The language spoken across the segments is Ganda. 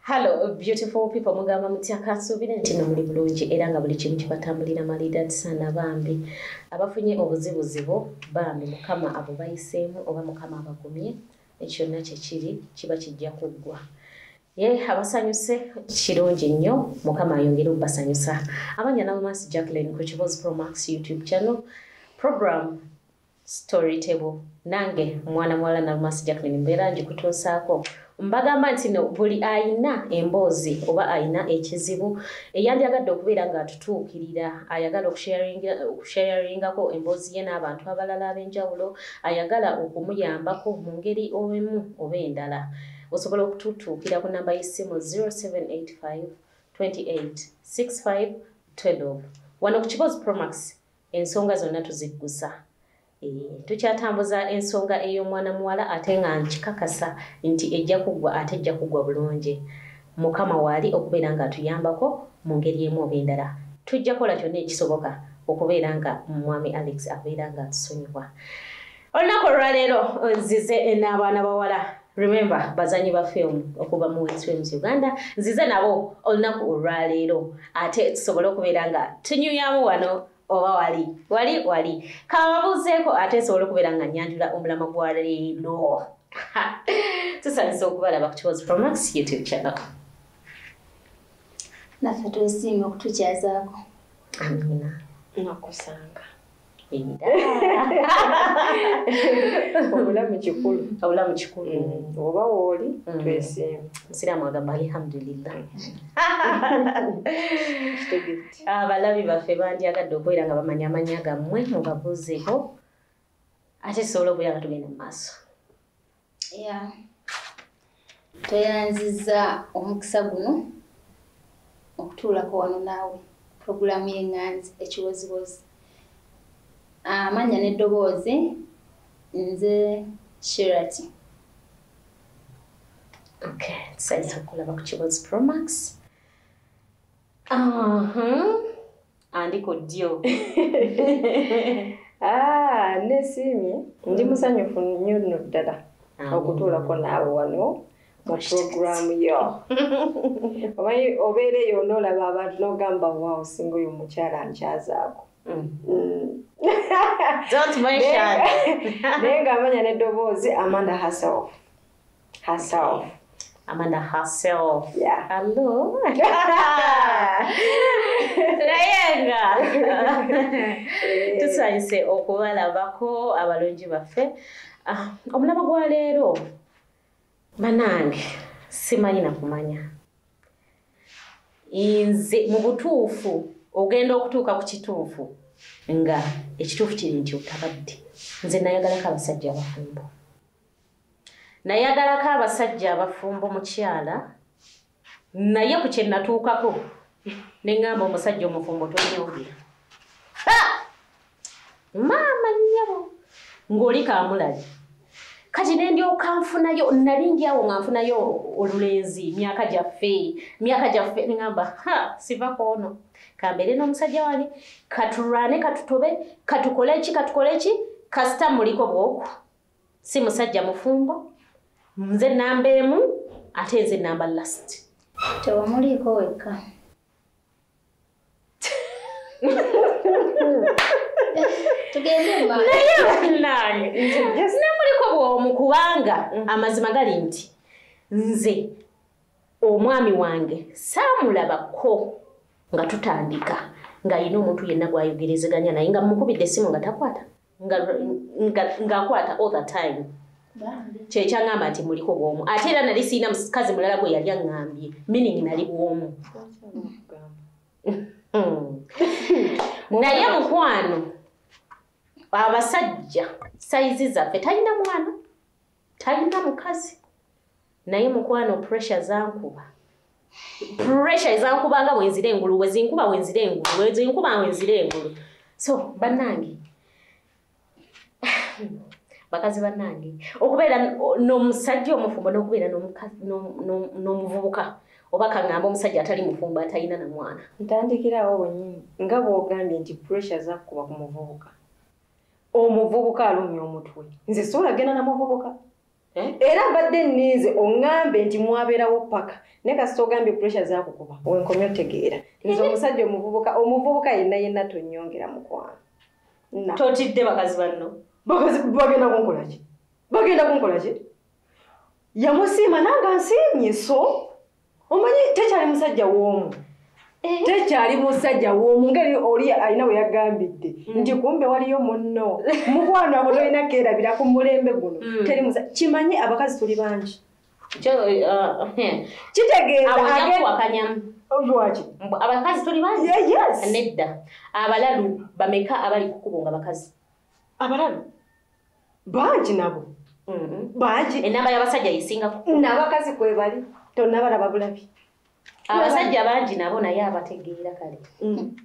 Hello beautiful people, mugamba mutya? Kansuubire nti no muli bulungi era nga buli kimu kibatambulira malidaadi sana. Bambi abafunye obuzibuzibu, bambi Mukama abo bayiseemu oba Mukama abagumye, ekyonna kyekiri kiba kijja kuggwa. Ye abasanyuse kirungi nnyo, Mukama ayongere okubasanyusa. Abanya Nalumansi Jacqueline ku Kibozi Promax YouTube channel, program Story Table. Nange mwana muwala Nalumansi Jacqueline mbeera ngikutuusaako. Mbagamba nti no buli ayina emboozi oba ayina ekizibu eyandyagadde okubeera ng'atutuukirira, ayagala okusharingako emboozi ye n'abantu abalala ab'enjawulo, ayagala okumuyambako mu ngeri emu oba endala, osobola okututuukira ku namba y'essimu 0785 28 65 12. Wano ku Kibozi Promax ensonga zonna tuziggusa. Tukyatambuza ensonga ey'omwana muwala, ate nga nkikakasa nti ejja kuggwa, ate ejja kuggwa bulungi. Mukama waali okubeera ng'atuyambako mu ngeri emu oba endala. Tujja kukola kyonna ekisoboka okubeera nga mwami Alex abeera ng'atusonyiwa. Olunaku olwaleero nzize n'abaana bawala, remember bazanyi ba film okuva mu West Films Uganda. Nzize nabo olunaku olwaleero ate tusobole okubeera nga tunyumyamu wano oba wali wali wali. Kababuuzeeko ate nsobole okubeera nga nyanjula omulama gwa leero. Tusanyusa okubalaba ku Kibozi Promax YouTube channel. Naffe twesiimye okutukyazaako. Amina. Nakusanga. Era. Obulamu kikulu. Obulamu kikulu. Oba wooli twesiimye. Musiraamu agamba alhamdulillah. Kitegedde. Abalabi baffe bandyagadde okubeera nga bamanya amannya gammwe, mubabuuzeeko ate tusobole okubeera nga tugenda mu maaso. Ya, tweyanzizza omukisa guno okutuulako wano naawe, purogulaamu y'eŋŋanzi ekiwoziwozi. Amannya n'eddoboozi nze Shirati. Okay, tusanyusa okulaba ku Kibozi Promax. Andi ku ddyo. Ah, nesiimye, ndi musanyufu nnyo nno ddala okutuulako naawe wano mu puroguramu yo. Omanyi obeereyo n'olaba abantu n'ogamba, "Waawo, singa oyo omukyala nkyazaako." Don't mention. Naye ng'amanya n'eddoboozi Amanda herself. Herself. Amanda herself. Yeah. Hello. Naye nga tusanyuse okubalabako abalungi baffe. Ah, omulaba gwa leero bannange simanyi na kumanya. Nze mu butuufu ogenda okutuuka ku kituufu nga ekituufu kiri nti otabadde. Nze nayagalako abasajja abafumbo. Nayagalako abasajja abafumbo mukyala, naye ku kye natuukako ne ŋŋamba omusajja omufumbo tonyongera. Ha! Maama nnyabo ng'oli kaamulali. Kati ne ndyoka nfunayo, nali ndi awo nga nfunayo olulenzi myaka gyaffe, ne ŋŋamba, ha, siva ku ono. Kambeere n'omusajja wange, katulwane, katutobe, katukole ki, katukole ki, kasita muliko bw'oku. Si musajja mufumbo, nze namba emu, ate nze namba last. Tewamuliiko wekka. Tugende mu maaso. Naye bannange, nemuliko bw'omu, kubanga amazima gali nti nze omwami wange saamulabako nga tutandika ng'alina omuntu yenna gw'ayogerezeganya naye, nga mukubidde essimu nga takwata, ng'akwata all the time. Bambi. Kyekyaŋŋamba nti muliko bw'omu, ate era nali sirina mukazi mulala gwe yali aŋŋambye, meaning nali bw'omu. Naye mukwano, abasajja size zaffe, talina mwana, talina mukazi, naye mukwano pressure zankuba, pressure zankuba nga bwenzira engulu, bwezinkuba bwenzira engulu, bwezinkuba bwenzira engulu. So bannange, bakazi bannange, okubeera n'omusajja omufumbo n'okubeera n'omuvubuka oba kaŋŋamba omusajja atali mufumbo atalina na mwana. Ntandikirawo wennyini nga bw'ogambye nti pressure zakkuba ku muvubuka. Omuvubuka alumya omutwe. Nze sobola genda na muvubuka. Era mbadde nninze oŋŋambe nti mwabeerawo paka naye kasita ogambye pressure zaakukuba wenkomye otegeera. Nze omusajja omuvubuka yenna yenna tonnyongera mukwano. Totidde bakazi banno. Bakazi bagenda kunkola ki? Bagenda kunkola ki? Yamusiima nange ansiimye so omanyi tekyali musajja w'omu. Tekyali musajja w'omu ngeri oli alina we yagambidde nti kumbe waliyo munno. Mukwano ako tolina keerabira ku mulembe guno. Teri musajja kimanyi abakazi tuli bangi. Kitegeeza lwaki? Abakazi tuli bangi? Yes. Nedda. Abalalu bameka abali ku kkubo nga bakazi? Abalalu bangi nabo. Bangi. Ennamba y'abasajja esingako. N'abakazi kwe bali tonnabalaba bulabi. Abasajja bangi nabo naye abategeera kale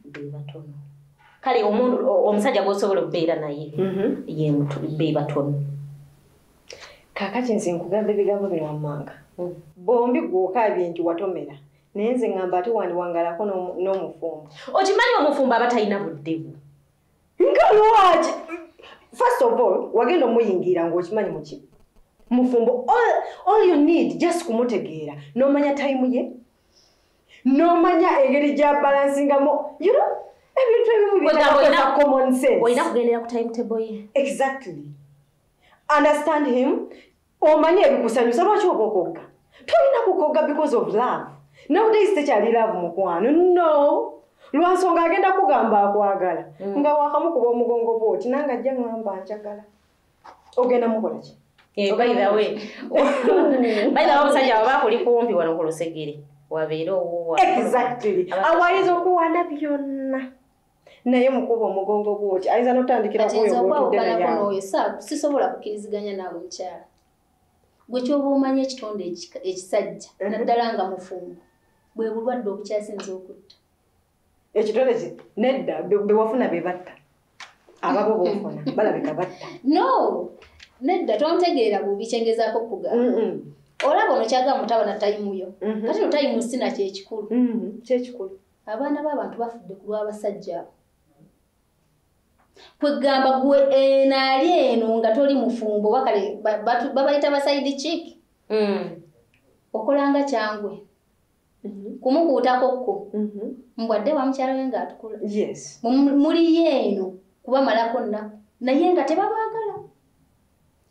be batono. Kale omusajja gw'osobola okubeera naye ye be batono. Kaakati nze nkugamba ebigambo bino wammanga. Bombi gw'okaabye nti watomera. Naye nze ŋŋamba ate wandiwangalako n'omufumbo. Okimanyi omufumbo aba talina budde bwo. Nga lwaki? First of all, wagenda omuyingira ng'okimanyi muki? Mufumbo. All you need just kumutegeera. N'omanya time ye. N'omanya engeri gy'abalansingamu. You know, ebintu ebimu byetaaga common sense. Olina kugendera ku timetable ye. Exactly. Understand him. Omanye ebikusanyusa lwaki oba okogga? Tolina kukogga because of love. Nowadays tekyali love mukwano. No. Lwansonga agenda kugamba akwagala. Nga wakamukuba omugongo bw'oti nange ajja ŋŋamba njagala. Ogenda mukola ki? By the way. By the way, omusajja bw'aba akuli kumpi wano ku lusegere. Wabeera owuwa. Exactly. Awayinza okuwaana byonna. Naye mukuba omugongo bw'oti ayinza n'otandikira ku oyo gw'otudde naye. N'oyo sisobola kukkiriziganya naawe mukyala. Gwe ky'oba omanya ekitonde ekisajja naddala nga mufumbo bwe bulwadde obukyasinze okutta. Ekitonde ki nedda be wafuna be batta. Ababo b'ofuna balabika batta. No, nedda tontegeera bubi kyengezaako okugamba. Olaba ono kyagamba mutabana tayimu yo. Kati no tayimu sina kyekikulu. Kyekikulu. Abaana b'abantu bafudde ku lw'abasajja abo. Kwegamba gwe eno ali eno nga toli mufumbo bakale babayita baside chick. Okolanga kyangwe. Kumukuutako kko. Mbwadde wa mukyala we ng'atukula. Yes. Muli eno kubamalako nnaku naye nga tebabaagala.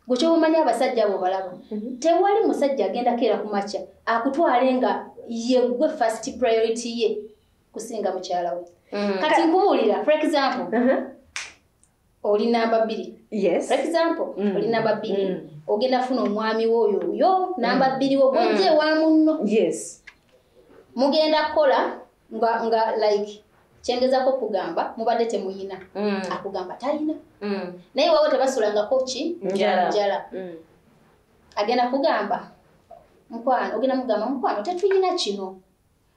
Gwe ky'omanyi abasajja abo balaba. Tewali musajja agenda keera ku makya akutwale nga ye gwe first priority ye kusinga mukyala we. Kati nkubuulira for example. Oli namba 2. Yes. For example, oli namba 2. Ogenda funa omwami w'oyo oyo namba 2 wo gw'ojje wa munno. Yes. Mugenda kukola nga like kyengezako kugamba mubadde temuyina. Akugamba talina. Naye wawe tebasulangako ki? Njala. Agenda kugamba mukwano, ogenda mugamba mukwano tetuyina kino.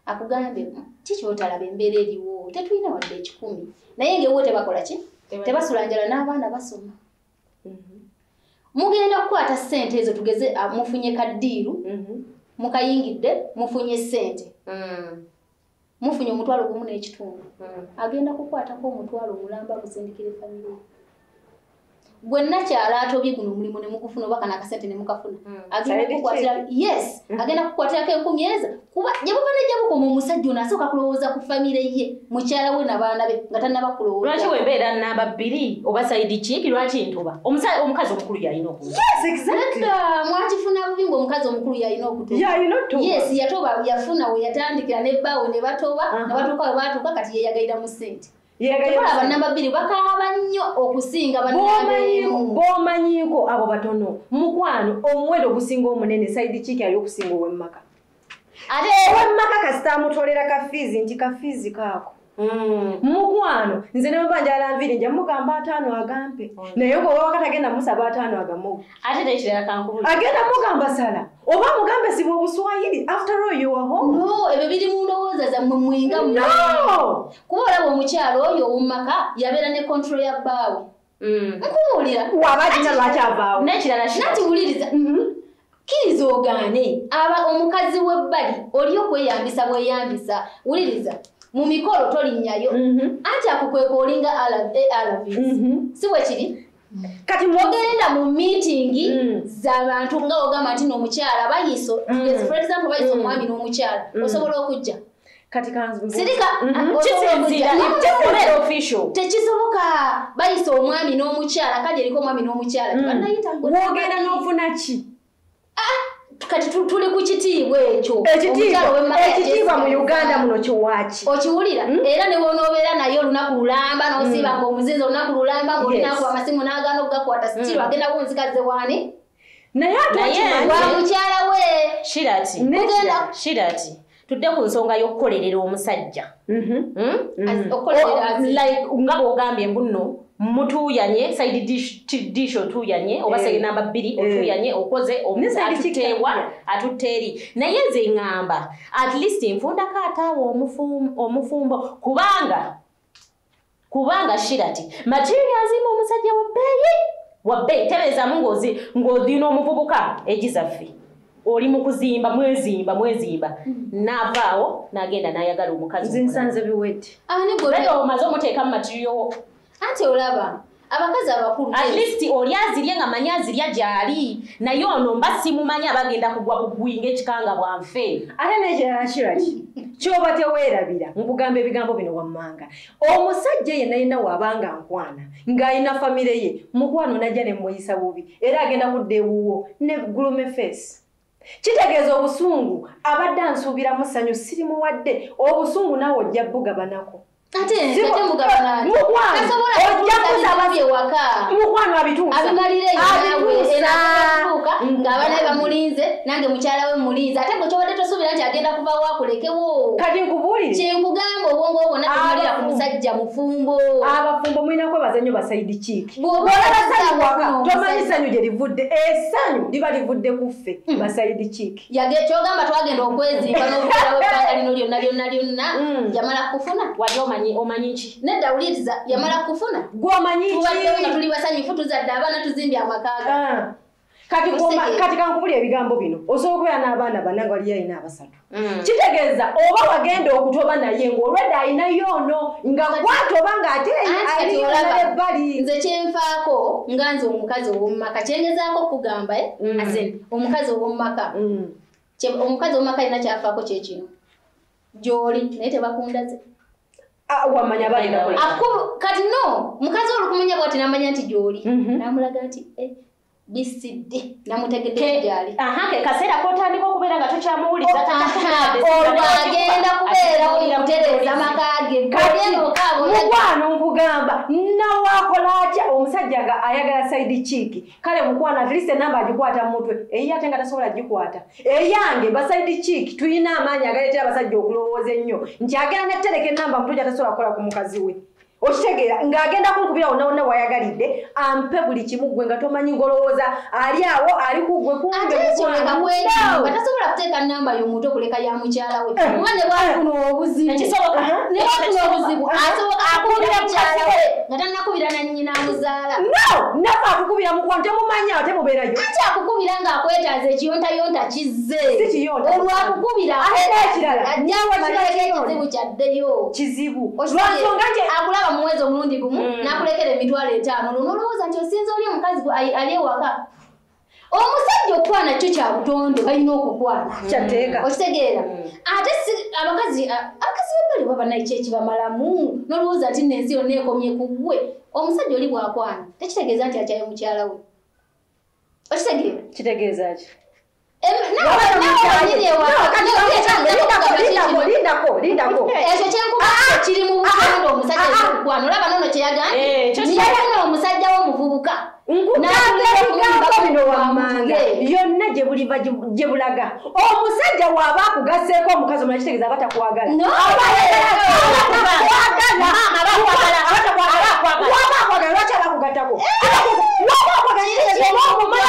Akugambe kiki otalaba embeera eriwo tetuyina wadde 1,000. Naye ng'ewo tebakola ki? Tebasula njala n'abaana basoma. Mugenda kukwata ssente ezo tugeze mufunye kaddiiru. Mukayingidde mufunye ssente. Mufunye 1,500. Agenda kukwatako 1,000 mulamba gusindikire family. Gwe nnakyala atobye guno omulimu ne mugufuna oba kano akasente ne mukafuna. Agenda kukwatira yes, agenda kukwatirako 1,000 ezo kuba gye buva ne gye bukoma omusajja ono asooka kulowooza ku famire ye, mukyala we n'abaana be nga tannaba kulowooza. Lwaki wembeera namba 2 oba side chick lwaki ntoba? Omukazi omukulu yalina okutoba. Yes, exactly. Nedda mwakifuna bubi ng'omukazi omukulu yalina okutoba. Yalina okutoba. Yes, yatoba yafuna we yatandikira ne bbaawe ne batoba ne batuuka we baatuuka kati yeeyagalira mu ssente. Tekulaba namba 2 bakaaba nnyo okusinga bannange. B'omanyiiko abo batono mukwano omuwendo ogusinga omunene side chick ali okusinga ow'emmaka. Ate ow'emmaka kasita amutolera ka fiizi nti ka fiizi kaako. Mukwano nze ne bwe njala nviiri nja mugamba 5 agampe. Naye bw'oba wakatagenda musaba 5 agamuwe. Ate n'ekirala kankubuulire. Agenda mugamba sala oba mugambe siba obuswahili after all you are home. No, ebyo biri mu ndowooza zammwe mwenga mmwe. No! Kuba olaba omukyala oyo ow'omu yabeera ne control ya bbaawe. Nkubuulira. Waba alina lwaki avaawo. N'ekirala Nati wuliriza. Kkiriza ogaane aba omukazi w'ebbali oli okweyambisa bweyambisa wuliriza. Mu mikolo tolinnyayo. Anti akukweka olinga ARVs. Si bwe kiri? Kati Ogenda mu meeting z'abantu nga ogamba nti n'omukyala bayiso, for example bayiso omwami n'omukyala, osobola okujja. Kati kanzu Sirika kisinziira obeera official. Tekisoboka bayisa omwami n'omukyala kadi eriko omwami n'omukyala tebannayita Wogenda n'ofuna ki? Kati tuli ku kitiibwa ekyo. Ekitiibwa mu Uganda muno kiwaaki. Okiwulira era ne bw'onoobeera naye olunaku lulamba n'osiiba ng'omuzinzi olunaku lulamba ng'olinaku amasimu n'agaana okugakwata sitiro agenda kunzikaze waani. Naye ate wa mukyala we. Shirati. Tudde ku nsonga y'okukolerera omusajja. Like nga bw'ogambye mbu nno mutuyanye side dish otuyanye oba side namba 2 otuyanye okoze atutewa atuteri naye nze ngamba at least nfundako ataawo omufumbo kubanga Shirati materials mu omusajja wa bbeeyi tebeeza mungozi ng'odina omuvubuka egizaffe oli mu kuzimba mwezimba n'avaawo n'agenda n'ayagala omukazi nze nsanze biwedde ani omaze omuteeka mu material. Anti olaba abakazi abakulu at least oli azirye nga manyi azirya gy'ali naye ono mba simumanyi abagenda kugwa bugwi ng'ekikanga bwanfe. Ate n'ekirala Shirati kyoba teweerabira nkugamba ebigambo bino wammanga omusajja yenna yenna waabanga nkwana ng'alina famire ye mukwano najja ne muyisa bubi era agenda kudda ewuwo ne gulume face. Kitegeeza obusungu abadde ansuubiramu ssanyu sirimuwadde obusungu naawe ojja bugabanako. Ate mugabana mukwano ojja kusaba ewaka mukwano abituusa abimalire nawe era atuuka ng'abaana be bamulinze nange mukyala we mulinze ate gwe kyobadde tosuubira nti agenda kuva wakulekewo. Kati nkubuulire kyenkugamba obwongo obwo bwonna tobumalira ku musajja mufumbo. Abafumbo mulina kwebaza nnyo basayidi kiiki bw'olaba ssanyu waka tomanyi ssanyu gye livudde essanyu liba livudde ku ffe basayidi kiiki. Kyogamba twagenda okwezimba n'okubeerawo ebbanga lino lyonna lyonna lyonna yamala kufuna wali omanyi ki? Nedda wuliriza yamala kufuna. Gw'omanyi ki? Tubaddewo nga tuli basanyufu tuzadde abaana tuzimbye amaka. Kati kankubulira ebigambo bino osobola okubeera n'abaana bana nga wali alina abasatu. Kitegeeza oba wagenda okutoba naye ng'olwedde alinayo ono nga gwatoba ng'ate aliyo ebbali. Nze kyenfaako nga nze omukazi ow'omu maka kyengezaako okugamba omukazi ow'omu maka omukazi ow'omu maka alina kyafaako kye kino gy'oli naye tebakundaze. Wamanya bagenda kola. Kati no mukazi olukumanya bw'ati n'amanya nti gy'oli n'amulaga nti BCD namutegedde gy'ali. Ke kaseera k'otandika okubeera nga tokyamuwuliza olwo agenda kubeerawo mukutereeza amaka ge. Mukwano nkugamba nawakola atya omusajja nga ayagala side chick kale mukwano at least enamba agikwata mu mutwe eyiye ate nga tasobola gikwata eyange ba side chick tulina amaanyi agaleetera abasajja okulowooza ennyo nti agenda netereka enamba mutwe gy'atasobola kukola ku mukazi we. Okitegeera ng'agenda kunkubira wonna wonna wayagalidde ampe buli kimu gwe nga tomanyi ng'olowooza ali awo ali ku gwe kumbe mukwano. Tasobola kuteeka nnamba y'omuntu okuleka ya mukyala we kuba ne bw'afuna obuzibu Tekisoboka. Ne bw'afuna obuzibu asobola akubira mukyala we nga tannakubira na nnyina amuzaala. No naffe akukubira mukwano temumanyi awo temubeerayo. Anti akukubira ng'akwetaaza ekiyontayonta kizze. Si kiyonta. Olwo akukubira ate n'ekirala ajja kumalirako ekizibu kyaddeyo. Kizibu. Lwansonga nti akulaba mu mwezi omulundi gumu n'akulekera emitwalo 5 olwo n'olowooza nti osinza oli omukazi ali ewaka. Omusajja okwana kyo kya butonde balina okukwana. Kyateeka. Okitegeera. Ate abakazi b'ebbali baba naye ki ekibamalamu n'olowooza nti n'ensi yonna ekomye ku ggwe. Omusajja oli bw'akwana tekitegeeza nti akyaye mukyala we. Okitegeera? Kitegeeza ki? Lindako. Ekyo kyenkuba kiri mu butonde omusajja okukwana. Olaba n'ono kye yagambye yafuna omusajja w'omuvubuka. Nkugamba ebigambo bino wammanga yonna gye buliva gye bulaga. Omusajja w'aba akugasseeko omukazi omulala kitegeeza aba takwagala. Waba akwagala lwaki aba akugattako? Waba akwagala kitegeeza oba omumala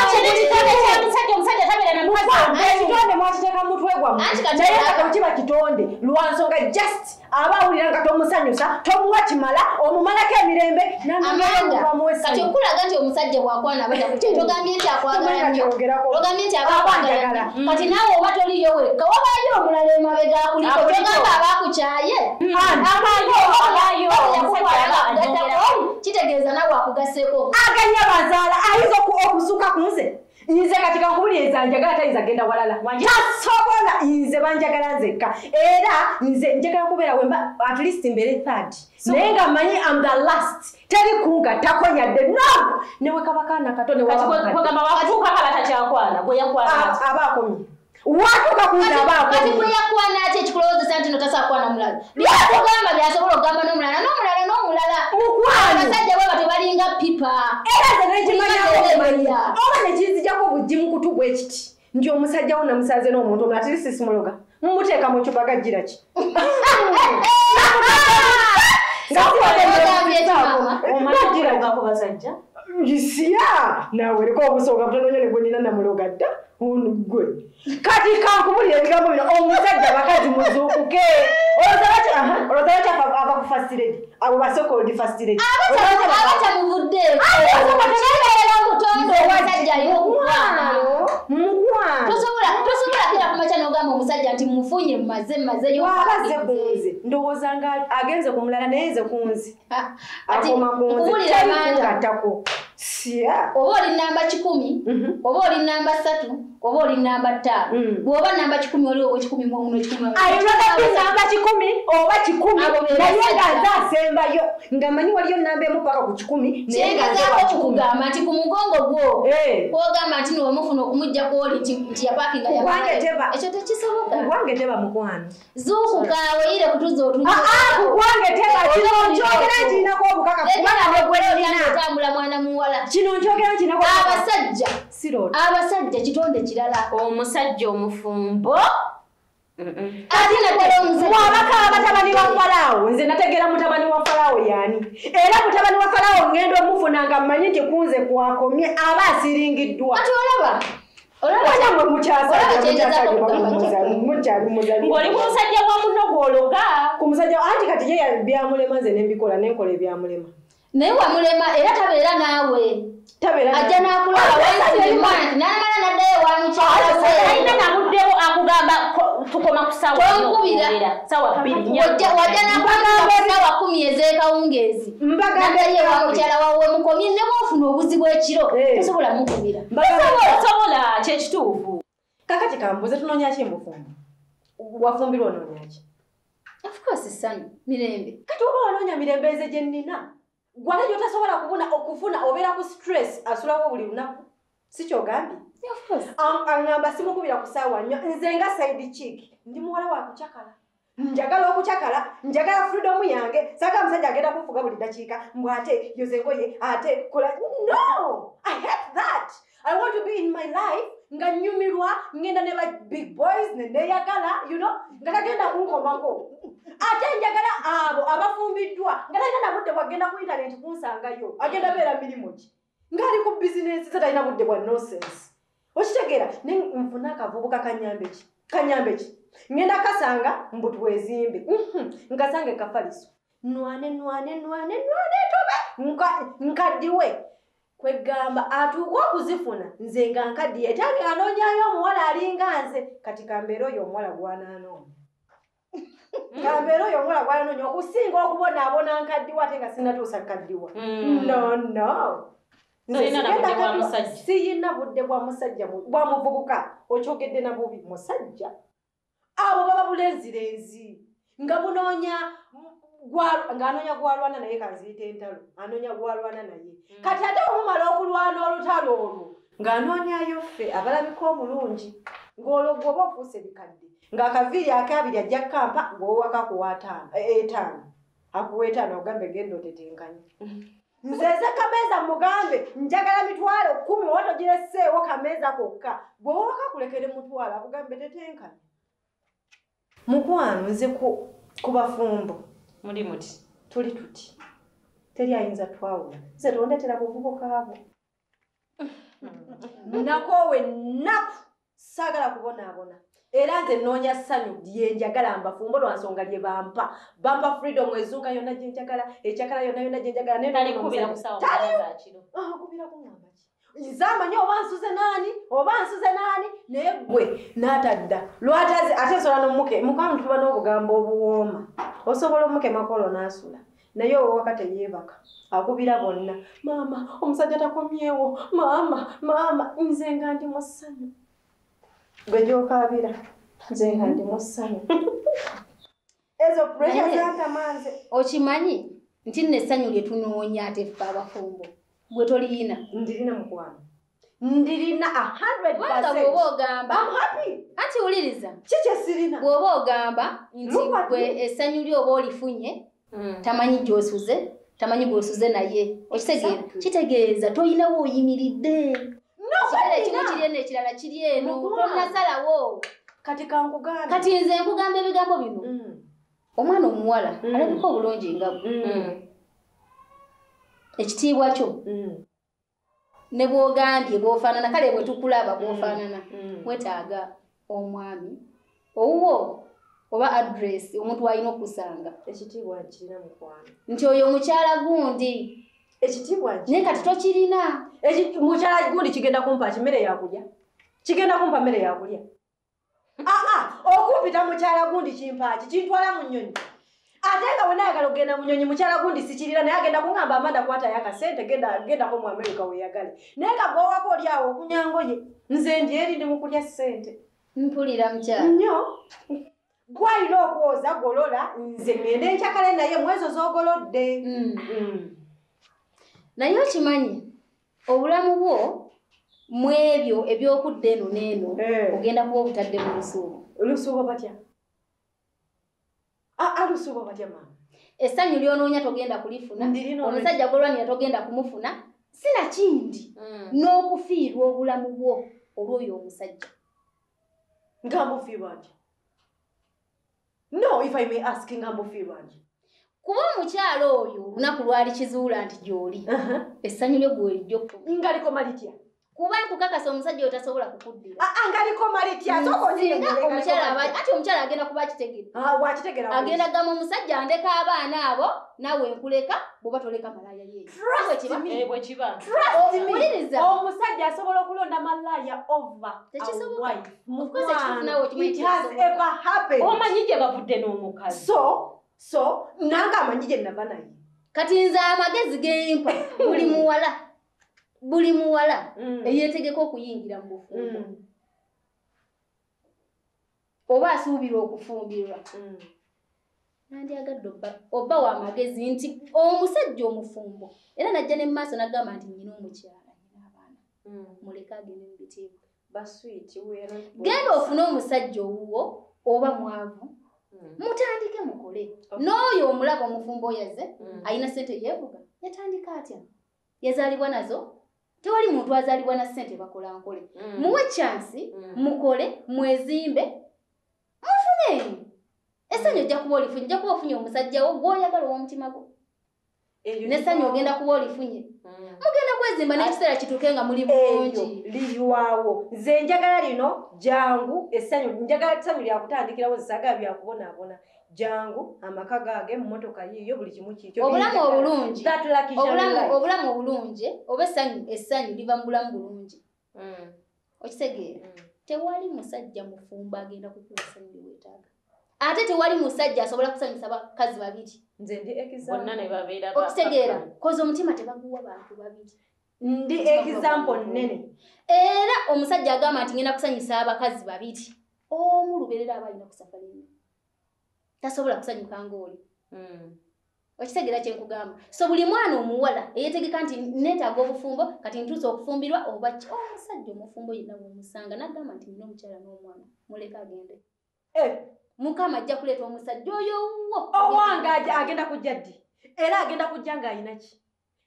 omusajja tabeera na mukazi. Ekitonde mwakiteeka mu mutwe gwammwe naye nga kiba kitonde lwa nsonga just aba awulira nga tomusanyusa tomuwa kimala omumalako emirembe Amanda kati okulaga nti omusajja bw'akwana aba takukyaye togambye nti akwagala nnyo togambye nti aba akwagala nnyo kati naawe oba toliyo wekka wabaayo omulala emabega akuliko togamba aba akukyaye. Kitegeeza nawe akugaseeko. Aganya bazaala ayinza okusuka ku nze. Nze kati kankubuliriza njagala tayinza genda walala. Tasobola nze banjagala nzekka. Era nze njagala kubeera wemba at least mbeere third. Naye nga mmanyi am the last. Teri kungattako yadde no! Ne bwe kaba kaana kato ne Kati kwegamba watuuka kaba takyakwana, gwe yakwana. Aba akomye. Watuuka ku nze aba akomye. Kati gwe yakwana ate ekikulowoozesa nti no tasaakwana mulala. Byakugamba by'asobola okugamba n'omulala n'omulala n'omulala. Mukwano. Abasajja bwe batyo balinga pipa. Era nze nekimanyako okumanya. Oba nekinzijako obuggi mu kutu bwe kiti. Nti omusajja wo namusanze n'omuntu omulala ate sisimuloga. Mumuteeka mu ccupa gajjira ki? Nga ku basajja? Siya! Naawe eriko obusooka butono nnyo ne gwe nnina namuloga dda. Ono gwe. Kati kankubulira ebigambo bino omusajja bakazi muzuukuke. Olowooza lwaki ava ku first lady? Abo ba so-called first lady. Abatamuvuddeeko. Kibeera mutonde omusajja alina okukwana. Mukwano. Tosobola kera ku makya n'ogamba omusajja nti mufunye mmaze. Bw'aba azze ku nze ndowooza nga agenze ku mulala naye nze ku nze. Akoma ku nze teri kungattako. Siya. Oba oli namba 100, oba oli namba 3, oba oli namba 5. Bw'oba namba 100 oli owe 100 mu omuno 100. Ayinza namba 100 oba 100 naye nga nze asembayo nga mmanyi waliyo namba emu paka ku 100 naye nga nze wa Kyengezaako okukugamba nti ku mugongo gwo kw'ogamba nti niwamufuna okumugja kw'oli nti yapaakinga ekyo tekisoboka. Kugwange teba mukwano. Zuukuka weeyire kutuza otunywa. Kugwange teba kino nkyogera nkirinako obukakafu kubanga ne gwe nnina. Otambula mwana muwala. Kino nkyogera nkirinako abasajja. Abasajja kitonde kirala. Omusajja omufumbo. Ate naddala omusajja. Bw'abaka abatabani ba Falaawo nze nategeera mutabani wa Falaawo y'ani. Era mutabani wa Falaawo ngenda omufuna nga mmanyi nti ku nze kwakomye aba asiringiddwa. Ate olaba. Ng'oli ku musajja wa munno gw'ologa. Ku musajja anti kati ye byamulema nze ne mbikola ne nkola ebyamulema. Naye wamulema era tabeera naawe. Ajja n'akulaba wansi n'amala n'addayo wa mukyala we. Talina nabuddewo akugamba tukoma ku ssaawa ssaawa 2. Wajja n'akulaba ku ssaawa 10 ez'ekawungeezi. N'addayo wa mukyala wawe mukomye ne bw'ofuna obuzibu ekiro tosobola mukubira. Tosobola kyekituufu. Kakati kambuuze tunoonya ki mu bufumbo? Wafumbirwa onoonya ki? Of course ssanyu, mirembe. Kati oba wanoonya mirembe nze gye nnina. Gwale gy'otasobola kubuna okufuna obeera ku stress asulawo buli lunaku. Si ky'ogambye? Of course. Aŋŋamba simukubira ku ssaawa nnya nze nga side chick ndi muwala wa kucakala. Njagala okucakala, njagala freedom yange. Saagala musajja agenda kunfuga buli ddakiika mbu ate yoza engoye ate kola. No! I hate that. I want to be in my life nga nnyumirwa ngenda ne ba big boys ne neeyagala you know nga tagenda kunkomako. Ate njagala abo abafumbiddwa nga talina na budde bwagenda ku internet kunsangayo agenda beera mirimu ki ng'ali ku bizinensi ze talina budde bwa nonsense. Okitegeera ne nfuna akavubuka kanyambe ki ngenda kasanga mbu twezimbe nkasange kafaliso nwane tobe nkaddiwe kwegamba atuuka okuzifuna nze nga nkaddiye tange anoonyayo omuwala alinga nze kati kambeere oyo omuwala gw'anaanoonya. Kambeere oyo omuwala gw'ananoonya okusinga okubonaabona nkaddiwa ate nga sinnatuusa kaddiwa. No. Siyina budde bwa musajja bwa muvubuka okyogedde na bubi musajja. Abo baba bulenzirenzi nga bunoonya ng'anoonya gw'alwana naye kanziyite entalo anoonya gw'alwana naye. Kati ate omumala okulwana olutalo olwo ng'anoonyayo ffe abalabika obulungi ng'olwo gw'oba ofuuse bikadde ng'akaviiri akabiri ajja kkampa gw'owaka akuwa etaano akuwa etaano ogambe genda otetenkanye. Nze nze kameeza mugambe njagala mitwalo 10 oba togiresseewo kameeza kokka gw'owaka akulekere mutwalo akugambe tetenkanye. Mukwano nze ku bafumbo muli muti tuli tuti teri ayinza twawula nze tondetera buvubuka bwo. Nakoowa ennaku saagala kubonaabona era nze nnoonya ssanyu lye njagala mbafumbo lwa nsonga lye bampa. Bampa freedom ezunga yonna gye njagala ekyakala yonna yonna gye njagala naye Talikubira ku ssaawa za kiro. Kubira kuŋŋamba ki? Nze amanyi oba nsuze naani naye ggwe n'atadda lwataze ate nsobola n'omuke mukwano tuba n'obugambo obuwooma osobola omukemako olwo n'asula Naye owaka teyeebaka akubira bonna, maama omusajja takomyewo, maama maama, nze nga ndi mu ssanyu. Gwe gy'okaabira nze nga ndi mu ssanyu. Ezo pressure zantamanze. Okimanyi nti nno essanyu lye tunoonya ate ffe abafumbo gwe toliyina. Ndirina mukwano, ndirina 100%. Kubanga bw'oba ogamba I'm happy. Anti wuliriza. Kiki sirina? Bw'oba ogamba nti gwe essanyu lyo oba olifunye, tamanyi gy'osuze, tamanyi gw'osuze naye. Okitegeera? Kitegeeza toyinawo oyimiridde. Ekirala ekimu kiri eno, ekirala kiri eno, tonnasalawo. Kati kankugambe. Kati nze nkugamba ebigambo bino. Omwana omuwala alabika obulungi nga gwe. Ekitiibwa kyo ne bw'ogambye bw'ofaanana, kale bwe tukulaba bw'ofaanana, wetaaga omwami owuwo oba address omuntu w'alina okusanga. Ekitiibwa nkirina mukwano. Nti oyo omukyala gundi. Ekitiibwa nkirina. Naye kati tokirina. Mukyala gundi kigenda kumpa ki mmere yakulya? Kigenda kumpa mmere yakulya. Okumpita mukyala gundi kimpa ki? Kintwala mu nnyonyi. Ate nga we nayagala okugenda mu nnyonyi mukyala gundi sikirira, naye agenda kuŋŋamba Amanda kwatayo akasente gendako mu America weeyagale. Naye nga gw'owaka oli awo okunya ngoye, nze ndi eri ndi mu kulya ssente. Mpulira mukyala. Nnyo. Gw'alina okwoza golola, nze ŋŋende nkyakale naye mu ezo z'ogolodde. Naye okimanyi obulamu bwo mu ebyo eby'okudda eno n'eno ogenda kuba obutadde mu lusuubo. Lusuubo batya? Lusuubo batya maama? Essanyu ly'onoonya togenda kulifuna, omusajja gw'olwanira togenda kumufuna, sinakindi n'okufiirwa obulamu bwo olw'oyo omusajja. Nga mbufiirwa ntya? No, if I may ask, nga mbufiirwa ntya? Kuba omukyala oyo olunaku lwali kizuula nti gy'oli, essanyu lyo gwe lijja okukoma. Nga likoma litya? Kuba nkukakasa omusajja oyo tasobola kukuddira. Nga likoma litya? Singa omukyala ati omukyala agenda kuba akitegedde. Bw'akitegera agenda gamba omusajja ndeka abaana abo naawe nkuleka bw'oba toleka malaaya ye. Trust me. Trust me. Omusajja asobola okulonda malaaya over a wife. Of course ekituufu naawe okimanyi. It has ever happened. Omanyi gye bavudde n'omukazi. So nange amanyi gye nava naye. Kati nze amagezi gempa buli muwala. Buli muwala eyeetegeka okuyingira mu bufumbo oba asuubira okufumbirwa, nandyagadde obba wa magezi nti omusajja omufumbo era najja ne mu maaso n'agamba nti nnyina omukyala, nnyina abaana, muleke agende mu bitiibwa. Genda ofune omusajja owuwo oba mwavu, mutandike mukole. N'oyo omulaba omufumbo oyo azze alina ssente yeevuga, yatandika atya? Yazaalibwa nazo? Tewali muntu azaalibwa na ssente bakola nkole. Muwe chance, mukole, mwezimbe, mufune. Essanyu ojja kuba olifunye, ojja kuba ofunye omusajja wo gw'oyagala ow'omutima gwo. N'essanyu ogenda kuba olifunye. Mugenda kwezimba n'ekiseera kituuke nga muli bulungi. Lirwawo. Nze njagala lino jangu essanyu, njagala essanyu lyakutandikirawo, saagala byakubonaabona. Jangu amaka gaage, emmotoka yiiyo, buli kimu kikyo. Obulamu obulungi. Obulamu obulungi oba essanyu liva mu bulamu bulungi. Okitegeera? Tewali musajja mufumbo agenda kukuwa essanyu lye weetaaga. Ate tewali musajja asobola kusanyusa bakazi babiri. Nze ndi example. Bonna ne babeera ba. Okitegeera? Koza omutima tebaguwa bantu babiri. Ndi example nnene. Era omusajja agamba nti ngenda kusanyusa abakazi babiri, omu lubeerera aba alina kusafara ennyo. Tasobola kusanyuka ng'oli. Okitegeera kye nkugamba? So buli mwana omuwala eyeetegeka nti neetaaga obufumbo, kati ntuuse okufumbirwa oba ki, omusajja omufumbo yenna bw'omusanga n'agamba nti nina omukyala n'omwana, muleke agende. Mukama ajja kuleeta omusajja oyo owuwo. Owange agenda kujja ddi? Era agenda kujja ng'alina ki?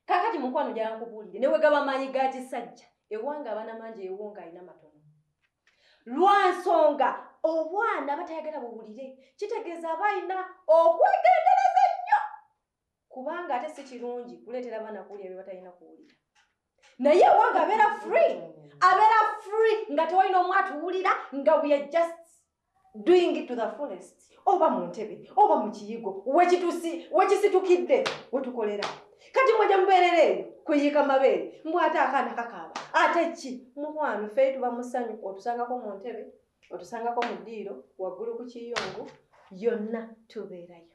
Kaakati mukwano njagala nkubuulire, ne bwe gaba maanyi ga kisajja, ewange abaana mangi ewuwo ng'alina matono. Lwa nsonga obwana batayagala buwulire, kitegeeza aba alina okwegendereza ennyo, kubanga ate si kirungi kuleetera abaana kuwulira bye batalina kuwulira. Naye ewange abeera free, abeera free nga tewalina omu atuwulira, nga we are just doing it to the fullest. Oba mu ntebe, oba mu kiyigo, wekisitukidde wetukolera. Kati mwajja mubeerera eyo kuyiika mabeere, mbw ate akaana kakaaba, ate ki? Mukwano ffe tuba mu ssanyu, otusangako mu ntebe, otusangako mu ddiiro, waggulu ku kiyungu, yonna tubeerayo.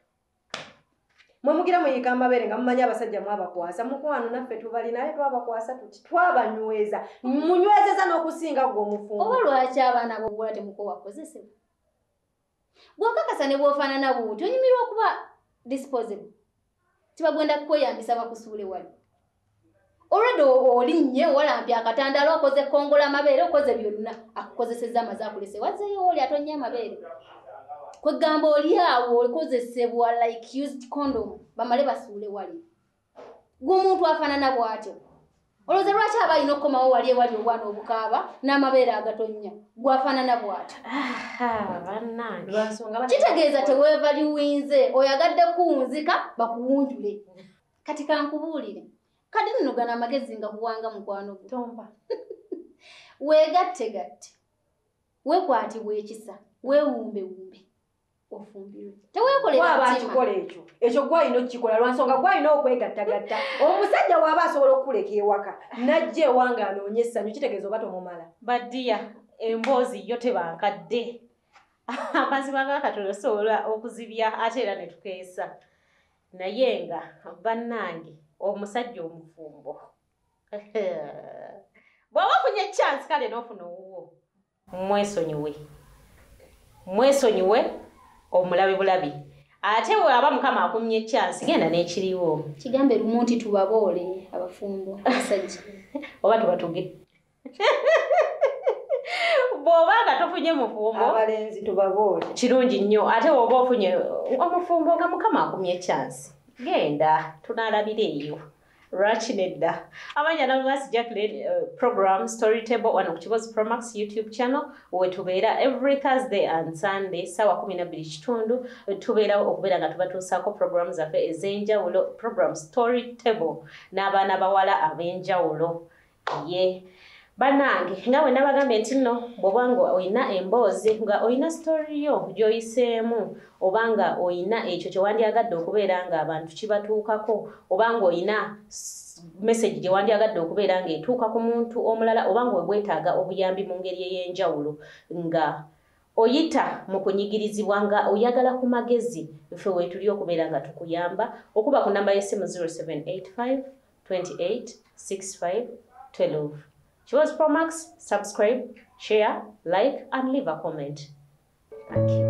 Mwe mugira muyiika amabeere nga mumanyi abasajja mwabakwasa. Mukwano naffe tubali naye twabakwasa tuti twabanyweza. Munywezeza n'okusinga gwe omufumbo. Oba lwaki abaana b'obuwala temukowa kukozesebwa? Bw'okakasa ne bw'ofaanana bw'otyo onyumirwa okuba disposable. Tibagenda kukweyambisa bakusuule wali. Already olinnye walampye akatandaalo okoze kkongola amabeere okoze byonna akukozesezza amaze akulese wazzeeyo oli atonnya amabeere. Kwegamba oli awo okozesebwa like used condom bamale basuule wali. Gwe omuntu afaanana bw'atyo. Olowooza lwaki aba alina okukomawo wali ewali obwana obukaaba n'amabeere agatonnya gwafaanana bw'atyo. Kitegeeza teweevaluwinze oyagadde kuwunzika bakuwunjule. Kati kankubuulire. Kati nno gano amagezi nga kuwanga mukwano gwo. Tomba. Weegattegatte, weekwatibwa ekisa, weewumbewumbe, ofumbirwe. Teweekolera Bw'aba mutima. akikola ekyo, ekyo gw'alina okukikola lwa nsonga gw'alina okwegattagatta. Omusajja bw'aba asobola okukuleka ewaka n'ajja ewange anoonye essanyu kitegeeza oba tomumala. Badiya emboozi yo tebankadde. Amazima ga Katonda osobola okuzibya ate era ne tukeesa. Naye nga bannange omusajja omufumbo bw'oba ofunye chance kale n'ofuna owuwo mwesonyiwe, mwesonyiwe omulabe bulabi. Ate bw'aba Mukama akumye chance genda n'ekiriwo. Kigambe lumu nti tubaboole abafumbo abasajja. Oba tubatuge. Bw'oba nga tofunye mufumbo abalenzi tubaboole kirungi nnyo. Ate bw'oba ofunye omufumbo nga Mukama akumye chance genda tunaalabira eyo. Lwaki nedda? Amanya Namumasi Jacqueline, program Story Table wano ku Kibozi Promax YouTube channel we tubeera every Thursday and Sunday ssaawa 12:15 tubeerawo okubeera nga tubatuusaako program zaffe ez'enjawulo, program Story Table n'abaana bawala ab'enjawulo. Ye bannange nga bwe nabagambye nti nno bw'oba nga olina emboozi nga olina story yo gy'oyiseemu oba nga olina ekyo kye wandyagadde okubeera ng'abantu kibatuukako oba ng'olina message gye wandyagadde okubeera ng'etuuka ku muntu omulala oba ng'obwetaaga obuyambi mu ngeri ey'enjawulo nga oyita mu kunyigirizibwa nga oyagala ku magezi, ffe weetuli okubeera nga tukuyamba okuba ku namba y'essimu 0785 28 65 12. Kibozi Promax, subscribe, share, like and leave a comment. Thank you.